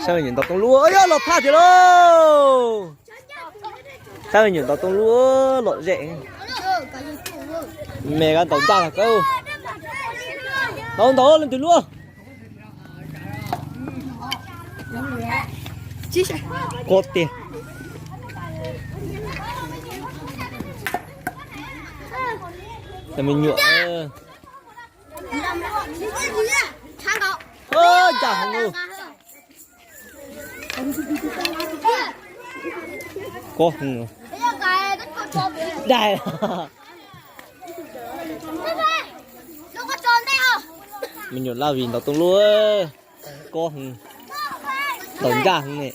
Saib me nyuam ntaus tooj luaj, yog los phaj tiag lauj. Saib me nyuam ntaus tooj luaj lom zem. Me koj ntaus ncaj los kawg. Ntaus ntaus leej twg luaj. Koj tiag. Cov me nyuam. Ncaj heev. Koj heev. Dai. Me nyuam laj vim ntaus tooj luaj. Koj heev. Ntaus ncaj heev ne.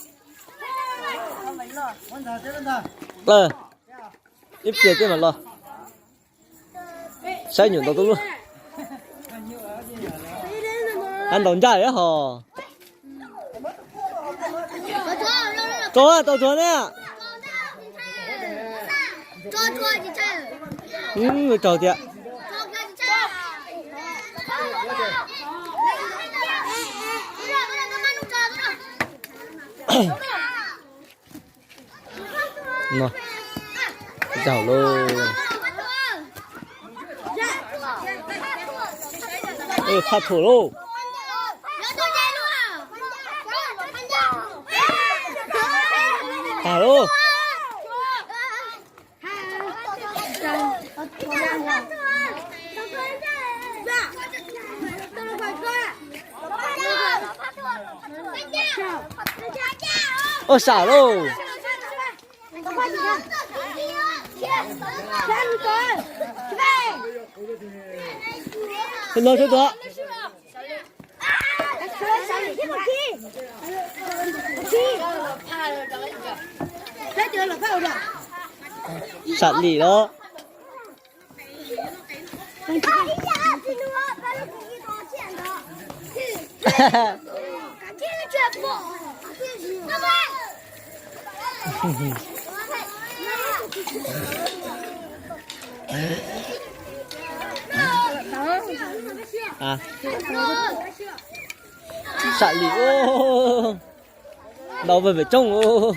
Ib pliag tej mam los. Saib nyuam ntaus tooj luaj. Ntaus ncaj hos. Tso tau tsuag ne. Tsaug tiag. Tsaug lauj. Phaj thuam lauj. Tag lauj. Ua sam lauj. Los sawv tuaj. Sam lim los. Sam lim ub. Ntaus pem pem tsooj ub.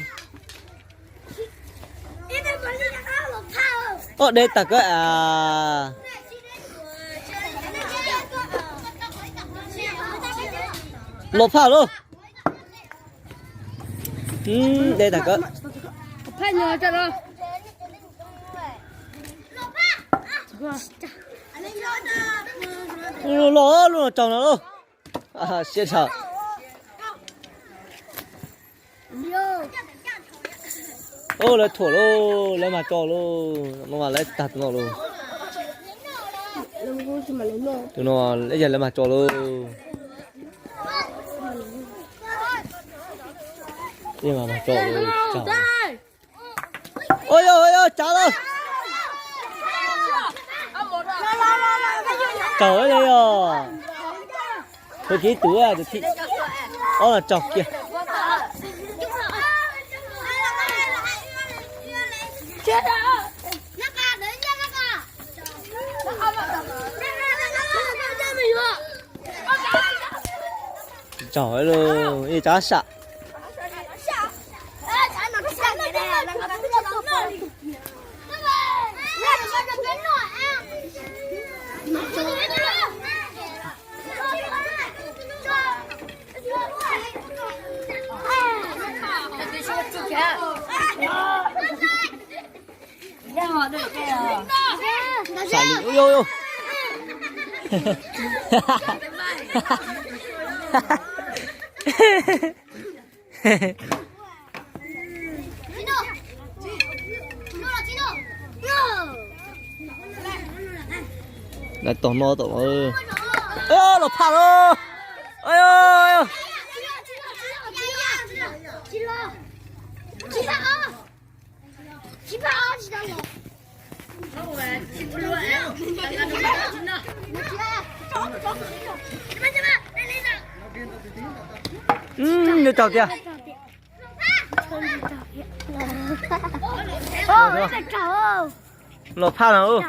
Ob deb tag kawg as. Los phaj lauj. Deb tag kawg. Los los tsaug no lauj. Siab tshaj. Lawv thuam lauj, lawv mag tso lauj, no mas lawv tag tus no lauj. Tus no ib yam lawv mag tso lauj. Ib yam mag tso lauj. Ua yog ua yog tsav lauj. Tsaug ib yog. Tus kiv tus tus thib ob no tsaug kiag. Tsaug lauj, ib tsav sam. Sam lim ub. Lawv tos no tom no. Los phaj lauj. Nws tsaug tiag. Los phaj no.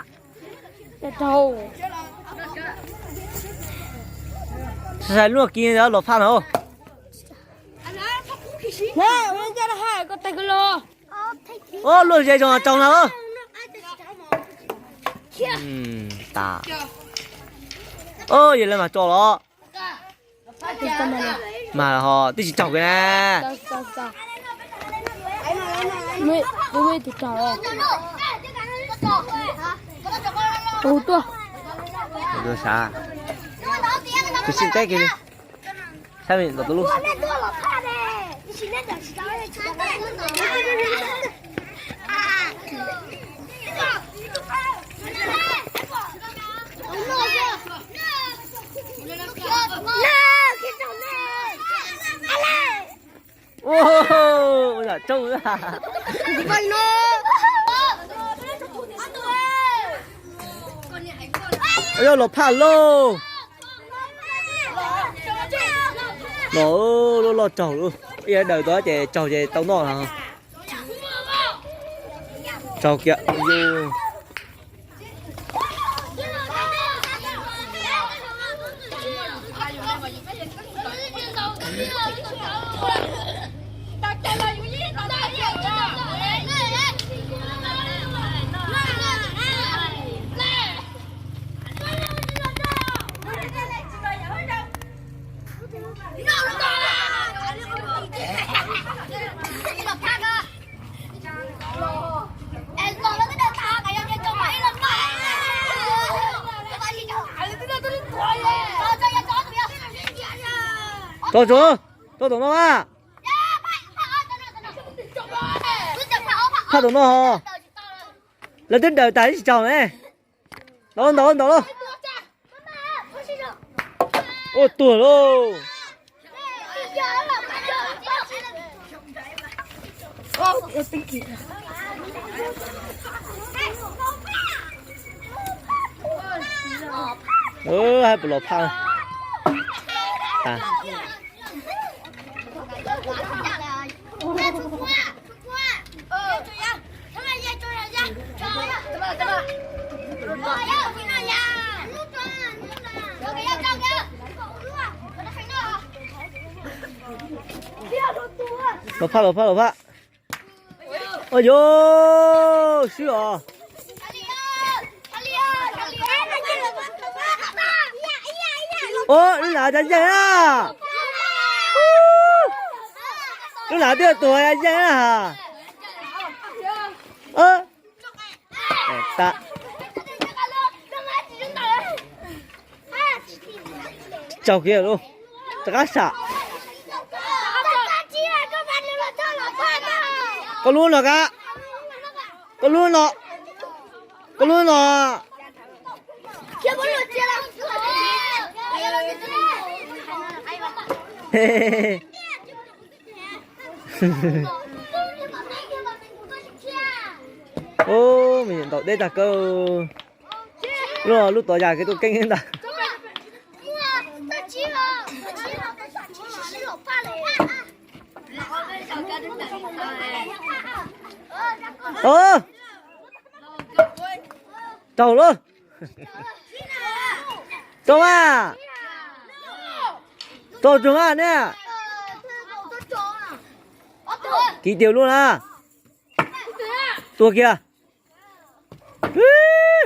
Sai luaj kiag los phaj no. Ua luaj ze zoo tsaug na. Tas. Yog lawv mas tso los. Mas ho twb tsis tsaug kiag na. Tus sib teb kiag li. Saib tus lub. Ua, ua yam tsaug. Yog los phaj lauj. Los, loj loj tsaug lauj. Ib yam daws tau ces tsaug ces tau noj. Tsaug kiag. Tau tsuav, tau tom no a. Phaj tom no ho. Lawv twb daws tas tsis tsaug ne. Ntaus, ntaus, ntaus lauj. Ua tuag lauj. Hais puas los phaj. Los phaj, los phaj, los phaj. Ua yog swb os. Ua, lub nav cov yeej na. Lub nav twb tuag yeej na. Tsaug kiag lauj. Rov qab sam. Koj lub no ka. Koj lub no. Koj lub no. Ub, me nyuam ntaus deb tag kawg. Lub, lub tod yam kev tuaj keeb ntag. Tsaug lauj. Tsaug mas. Tsaug tsuag mas nej. Kiv tiag luaj na. Tuag kiag.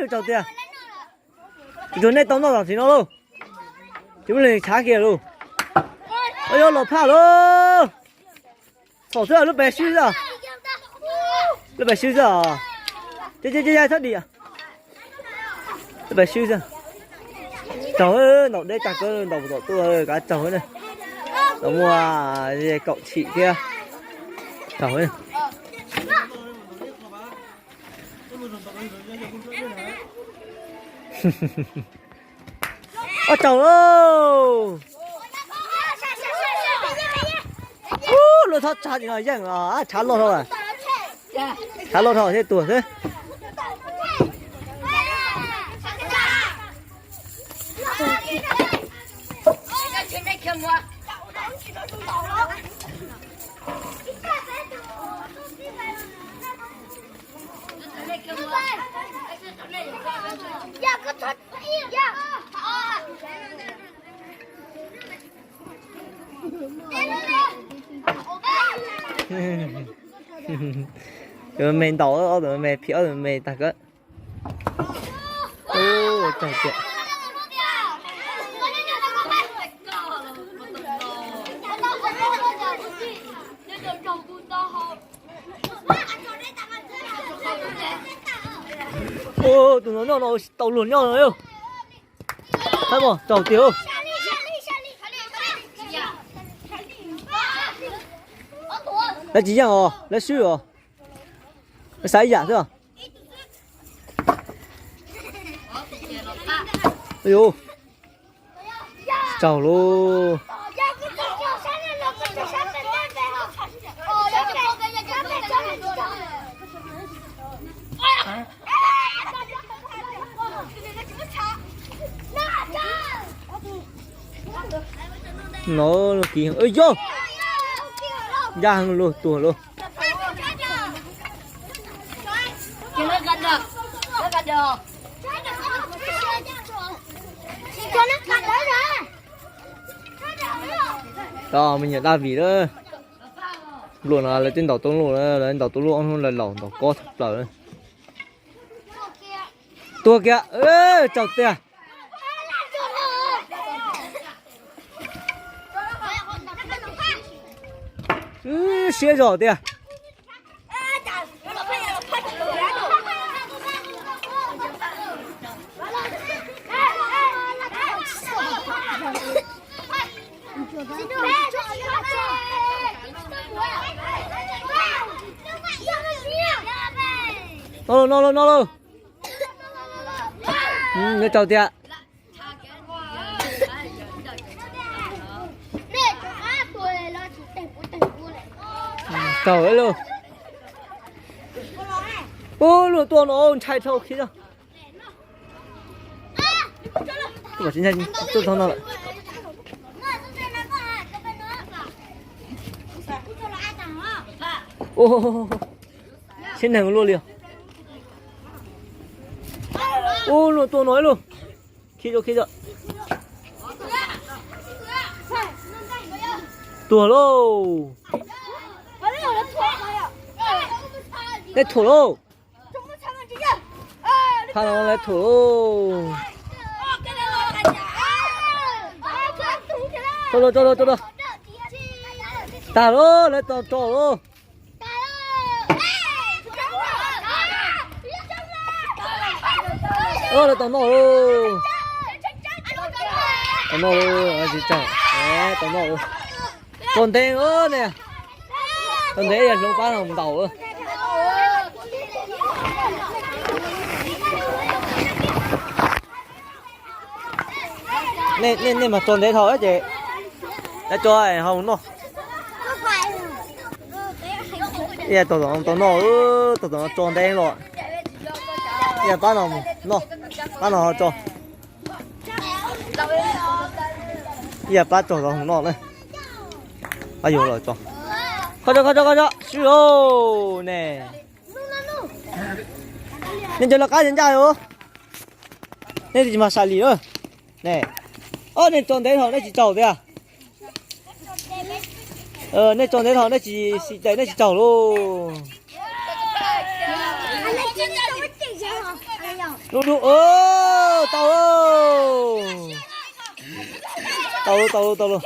Tsaug tiag. Tsuag nej tau noj tam sim no lauj. Ces muab leeg tshav kiag lauj. Ua yog los phaj lauj. Thaum xwb lub pes swb xwb. Lub pes swb xwb os. Ces ces ces txhob dim. Lub pes swb xwb. Tsaug, ntaus deb tag kawg, ntaus puas tom tuaj, kav tsaug na. Los muaj kaum tshim thiab. Tsaug. Ua tsaug lauj. Ub, luaj thob tshav no yeej, tshav loj dhau, tshav loj dhau thiaj tuag xwb. Tus me ntaus ob tug me, phim ob tug me tag kawg. Ub, tsaug tiag. Ub, tus no noj no tau luag nyob no. Thaib Mos, tsaug tiag. Lawv tsis yeej os, lawv swb os. Lawv xav ib yam xwb os. Yus, tsaug lauj. No kiv, yog ncaj heev luag tuag lauj. Tau me nyuam dab vim lawm. Npluaj no lawv twb ntaus tau luj, lawv ntaus tau luj ob hnub lawv laus ntaus kob tshaj plaws. Tuag kiag, tsaug tiag. Siab zog tiag. No lauj, no lauj, no lauj. Nws tsaug tiag. Tsaug lauj. Ub, luag tuaj no ntshai dhau khiv no. Ub, siab neeg luaj li. Ub, luag tuaj no ib lub. Khi, khi, tuag lauj. Neb thuam lauj. Phab no lawv thuam lauj. Tso lauj, tso lauj, tso lauj. Tag lauj, lawv tso lauj. Lawv tau noj lauj. Tau noj lauj, tsis tsaug. Tau noj lauj. Tso ntev ne. Tso ntev yog hloov pab no ntaus lauj. Nej, nej mas tso ntev dhau ces, cov tso hau noj. Tau tom no, tau tom no tso ntev los. Yog pab no mus noj, pab no ho tso. Yog pab tso tom no na. Pab yuav los tso. Koj tso, koj tso, koj tso, sib lauj ne. Nej cov laj qab ncaj os. Nej tsis mag sam lim lawm ne. Ob nej tso ntev dhau nej tsis tsaug tiag. Nej tso ntev dhau nej tsis xim tes nej tsis tsaug lauj. Lub lub, tau lauj. Tau lauj, tau lauj, tau lauj.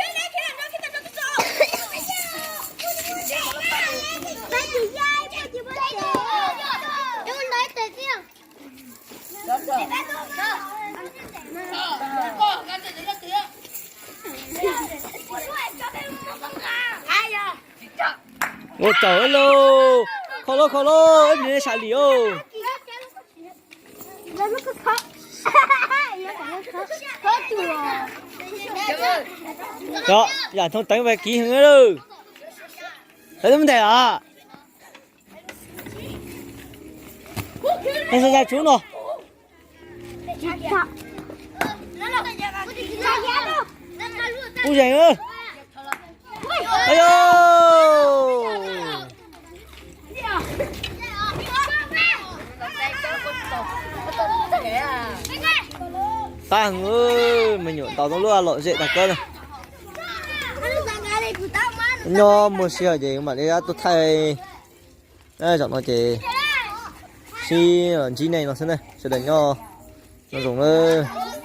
Ua tsaug lauj. Kho lauj, kho lauj, ib pliag nej sam lim os. Yog yam thoob teev vas kiv heev lawm. Lawv twb ntes lawm. Nej xav xav tsub no. Kuj zeeg. Ayo. Qab heev, me nyuam ntaus tau lub lom zem tag kawg na. Nyob muaj sij hawm ces mam li tuaj thaij. Zaum no ces sib ntsib nej no xwb na, sawv daws nyob nyob zoo nawb.